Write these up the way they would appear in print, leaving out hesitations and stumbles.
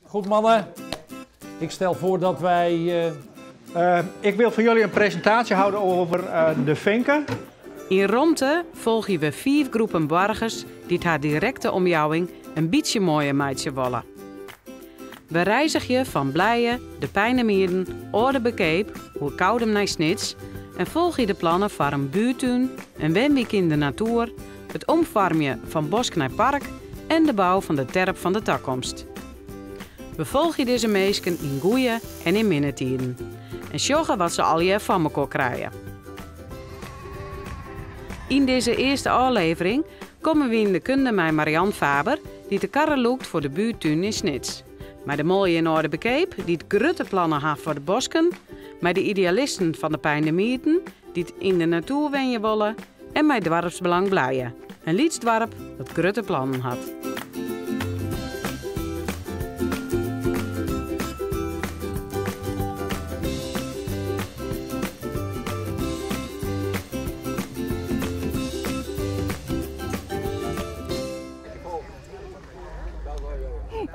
Goed mannen, ik stel voor dat wij. Eh, ik wil voor jullie een presentatie houden over eh, de vinken. Yn Romte folgje we fiif groepen boargers dy't har direkte omjouwing in bytsje moaier meitsje wolle. We reizgje fan Blije, de Peinemieden, Alde Bekeap, oer Koudum nei Snits en folgje de plannen foar in buerttún, in wenwyk yn de natoer, it omfoarmjen fan bosk nei park en de bou fan de terp fan de takomst. We folgje dizze minsken yn goeie en yn minne tiden en sjogge wat se allegear foar mekoar krije. Yn dizze earste ôflevering komme we yn de kunde mei Marian Faber, dy't de karre lûkt foar de buerttún yn Snits. Mei de manlju yn Alde Bekeap, dy't grutte plannen ha foar de bosken, mei de idealisten fan de Peinemieden, dy't yn de natoer wenje wolle, en mei Doarpsbelang Blije, in lyts doarp dat grutte plannen hat.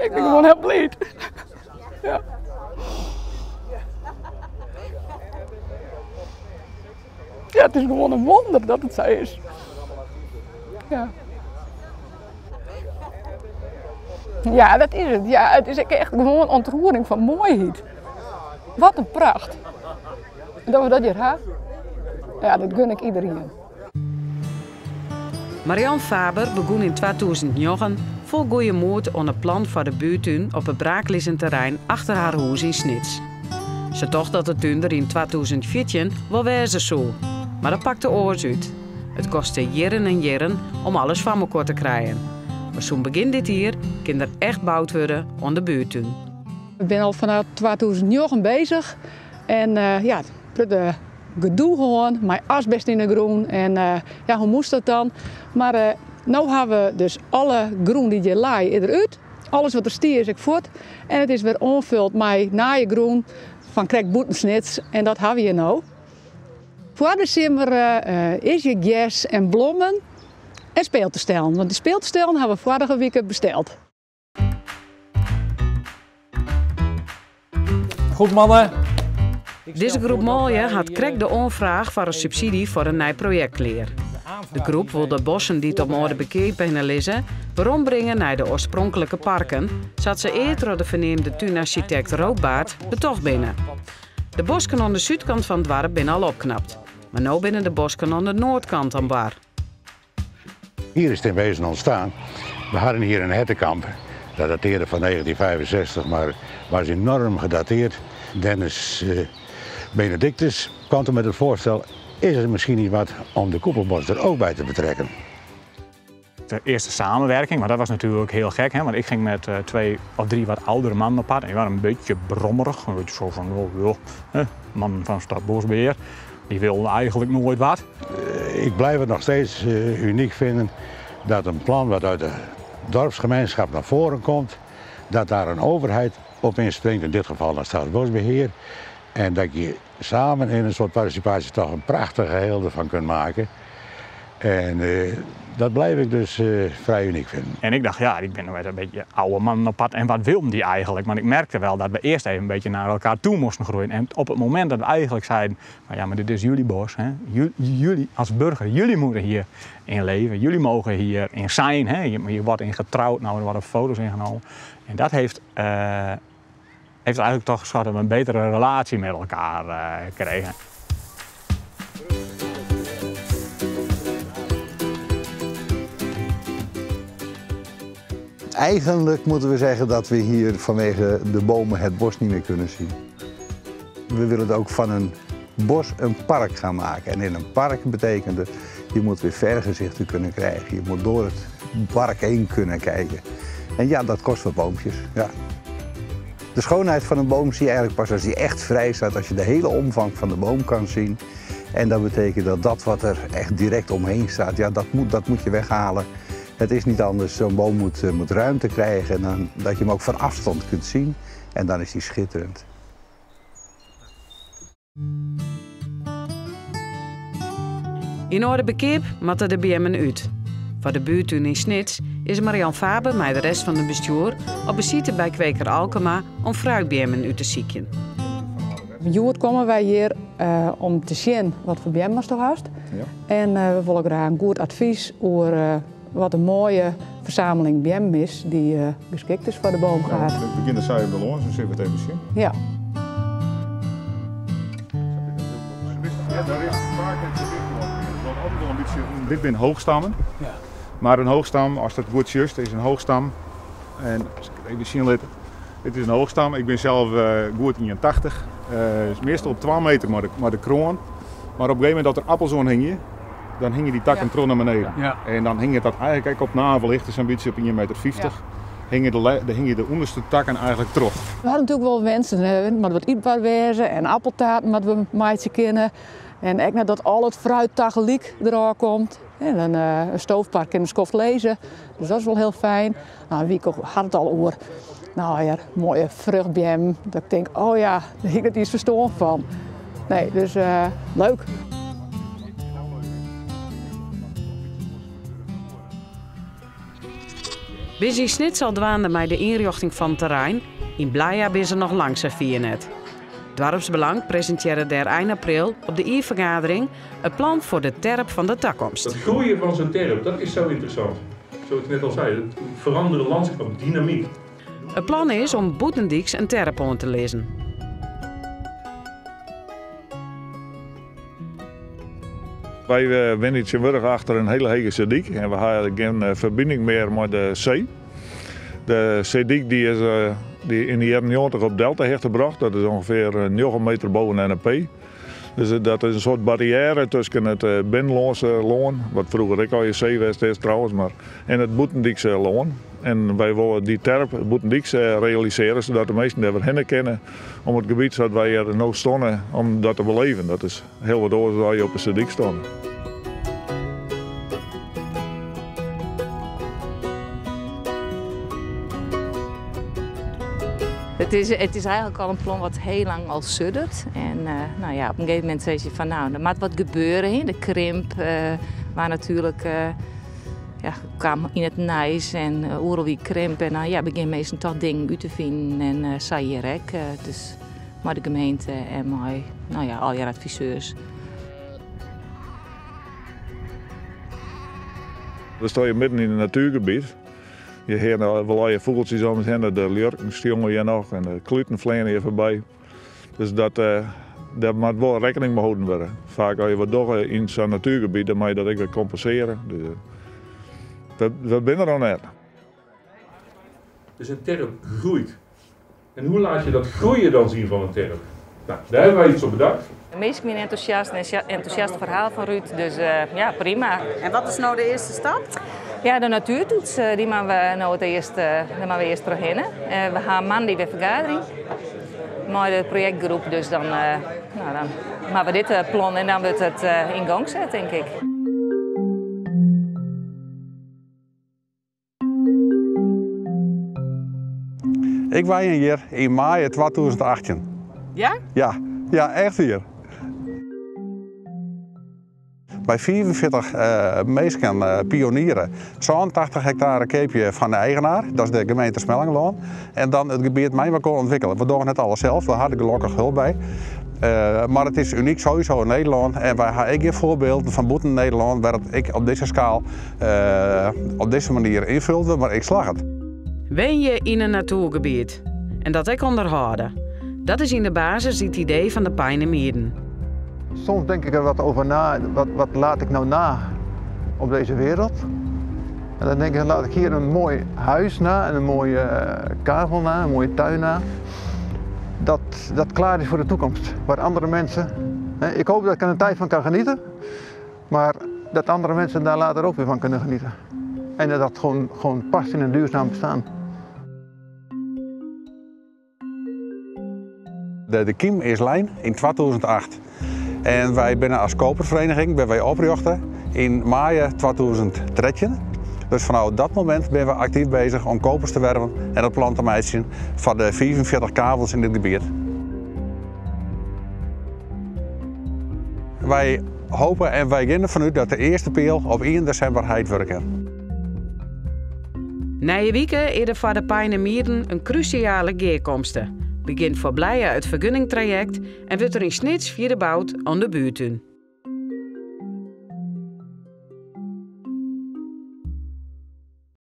Ik bin gewoan hiel bliid. Ja. Ja, it is gewoan in wûnder dat it sa is. Ja. Ja, dat is it. Ja, it is ek echt gewoan ûntroering fan moaiheid. Wat in pracht. Dat we dat hjir ha, ja, dat gun ik iderien. Marian Faber begûn yn 2009 fol goeie moed oan it plan foar de buerttún op it braaklizzend terrein achter har hûs yn Snits. Se tocht dat de tún der yn 2014 wol wêze soe, mar dat pakte oars út. It koste jierren en jierren om alles foar mekoar te krijen. Mar sûnt begjin dit jier kin der echt boud wurde oan de buerttún. Ik bin al fanôf 2009 bezich en ja, protte gedoe hân mei asbest yn de grûn en ja, hoe moast dat dan? Mar no ha we dus alle grûn dy't hjir lei is der út. Alles wat der stie is ek fuort en it is wer oanfuld mei nije grûn fan krekt bûten Snits en dat ha we hjir no. Foar de simmer is hjir gers en blommen en speeltestellen, want dy speeltestellen ha we foarige wike besteld. Goed mannen. Dizze groep manlju hat krekt de oanfraach foar in subsydzje foar in nij projekt klear. De groep wol de bosken dy't om Alde Bekeap hinne lizze werombringe nei de oarspronklike parken, sa't se ea troch de ferneamde túnarsjitekt Roodbaard betocht binne. De bosken oan de súdkant fan it doarp binne al opknapt, mar no binne de bosken oan de noardkant oan bar. Hier is het in wezen ontstaan. We hadden hier een hertenkamp. Dat dateerde van 1965, maar was enorm gedateerd. Dennis eh, Benedictus kwam toen met het voorstel... is het misschien niet wat om de koepelbos er ook bij te betrekken? De eerste samenwerking, maar dat was natuurlijk heel gek, hè, want ik ging met eh, twee of drie wat oudere mannen op pad en die waren een beetje brommerig, een beetje zo van, oh, ja, man van Staatsbosbeheer. Die wilden eigenlijk nooit wat. Eh, ik blijf het nog steeds eh, uniek vinden dat een plan wat uit de dorpsgemeenschap naar voren komt, dat daar een overheid op inspringt, in dit geval de Staatsbosbeheer, en dat je samen in een soort participatie toch een prachtig geheel ervan kunt maken. En eh, dat blijf ik dus eh, vrij uniek vinden. En ik dacht, ja, ik ben nog een beetje oude man op pad. En wat wilden die eigenlijk? Maar ik merkte wel dat we eerst even een beetje naar elkaar toe moesten groeien. En op het moment dat we eigenlijk zeiden, van, ja, maar dit is jullie bos. Hè? Jullie als burger, jullie moeten hier in leven. Jullie mogen hier in zijn. Hè? Je wordt in getrouwd, nou, er worden foto's ingenomen. En dat heeft, uh, heeft eigenlijk toch gezorgd dat we een betere relatie met elkaar uh, kregen. Eigenlijk moeten we zeggen dat we hier vanwege de bomen het bos niet meer kunnen zien. We willen het ook van een bos een park gaan maken. En in een park betekent het, je moet weer vergezichten kunnen krijgen. Je moet door het park heen kunnen kijken. En ja, dat kost wat boompjes. Ja. De schoonheid van een boom zie je eigenlijk pas als die echt vrij staat, als je de hele omvang van de boom kan zien. En dat betekent dat dat wat er echt direct omheen staat, ja, dat moet, dat moet je weghalen. Het is niet anders, zo'n boom moet, eh, moet ruimte krijgen en dan, dat je hem ook van afstand kunt zien. En dan is die schitterend. Yn Alde Bekeap moatte de beammen út. Foar de buerttún yn Snits is Marian Faber mei de rest fan it bestjoer op besite by kweker Alkema om fruitbeammen út te sykjen. Hjoed komme wy hjir om te sjen wat foar beammen asto hast. En we wolle graach in goed advys oer wat in moaie fersameling beammen is dy't geskikt is foar de boomgaard. We begjinne sa even lâns, dan sille we it even sjen. Ja. Dit binne hoochstammen. Mar in hoochstam, ast it goed sjochst, is in hoochstam. En as ik it even sjen lit. Dit is in hoochstam. Ik bin sels goed 81. Is meastal op 2 meter mei de kroan. Mar op in gegeven momint dat der appels oan hingje, dan hingje dy takken troch nei beneden. En dan hinget dat eigentlik ek op navelhichte, sa'n bytsje op ien meter fyftich, hingje de, hingje de ûnderste takken eigentlik troch. We hadden natuerlik wol wensen, it moat wat ytber wêze en appeltaarten moatte we meitsje kinne. En ek net dat al it fruit tagelyk derôf komt. En in stoofpark kin in skoft lizze, dus dat is wol hiel fijn. Nou, Wieke hat it al oer nou ja, moaie fruchtbeammen. Dat ik tink, oh ja, dêr hie ik net iens ferstân fan. Nee, dus leuk. Binne se yn Snits al dwaande mei de ynrjochting fan it terrein, yn Blija binne se noch lang sa fier net. Doarpsbelang presintearre dêr ein april op de jierfergadering it plan foar de terp fan de takomst. Dat groeien fan zo'n terp, dat is zo interessant. Zoals ik net al sei, het veranderde landschap, dynamyk. It plan is om bûtendyks in terp oan te lizzen. Wy wenje tsjintwurdich achter in hiele hege seedyk en we ha gjin ferbining mear mei de see. De seedyk dy is yn de jierren 90 op deltahichte brocht, dat is ûngefear 9 meter boven NAP. Dus dat is in soart barriêre tusken it binnenlânske lân, wat froeger ek al see west is trouwens, mar, en it bûtendykse lân. En wy wolle dy terp bûtendyks realisearje, sadat de minsken dêr wer hinne kinne om it gebiet sa't wy hjir no steane, om dat te beleven. Dat is hiel wat oars as je op de seedyk steane. Het is, het is eigenlijk al een plan wat heel lang al suddert. En uh, nou ja, op een gegeven moment zei je van nou, er moet wat gebeuren. Hè? De krimp, uh, waar natuurlijk uh, ja, kwam yn it nijs en oeral wie krimp. En dan ja, begjinne minsken toch dingen út te finen en sa hjir ek. Dus mei de gemeente en mei nou ja, allegear adviseurs. We stean midden yn in natuergebiet. Je hearre wol allegear fûgeltsjes om ús hinne, de ljurken sjonge hjir noch en de kluten fleane hjir foarby. Dus dat, dêr moat wol rekkening mei holden wurde. Faak as je wat dogge yn sa'n natuergebiet, dan moatte je dat ek wer kompensearje. Dus we binne der noch net. Dus in terp groeit. En hoe laat je dat groeien dan zien van een terp? Nou, daar hebben wij iets op bedacht. De minsken wiene entûsjast en entûsjast ferhaal fan Ruud, dus ja, prima. En wat is no de earste stap? Ja, de natuertoets, dy moatte we no it earst, dêr moatte we earst trochhinne. We ha moandei wer fergadering mei de projektgroep, dus dan, nou, dan moatte we dit plan en dan wurdt it yn gong set, tink ik. Ik wenje hjir yn maaie 2018. Ja? Ja, ja, echt wier. By 45 minsken pionieren 87 hektare keapje fan de eigenaar, dat is de gemeente Smellingerlân, en dan it gebiet mei elkoar ûntwikkelje. We dogge net alles sels, we ha der gelokkich hulp by. Mar it is unyk sowieso yn Nederlân en wy ha ek gjin foarbylden fan bûten Nederlân wêr it ek op dizze skaal op dizze manier ynfuld wurdt, mar ek slagget. Wenje yn in natoergebiet en dat ek ûnderhâlde. Dat is yn de basis it idee fan de Peinemieden. Soms denk ik er wat over na, wat, wat laat ik nou na op deze wereld? En dan denk ik, laat ik hier een mooi huis na en een mooie kavel na, een mooie tuin na. Dat, dat klaar is voor de toekomst. Waar andere mensen, hè, ik hoop dat ik er een tijd van kan genieten, maar dat andere mensen daar later ook weer van kunnen genieten. En dat dat gewoon, gewoon past in een duurzaam bestaan. De, de kiem is lein yn 2008. En wy binne as kopersfereniging binne wy oprjochte yn maaie 2013. Dus fanôf dat momint binne we aktyf bezich om kopers te werven en it plan te meitsjen foar de 45 kavels yn dit gebiet. Wy hope en wy gean derfan út dat de earste peal op 1 desimber heid wurde kin. Nije wike is der foar de Peinemieren in krúsjale gearkomste. Begjint foar Blije it fergunningtrajekt en wurdt der yn Snits fierder boud oan de buerttún.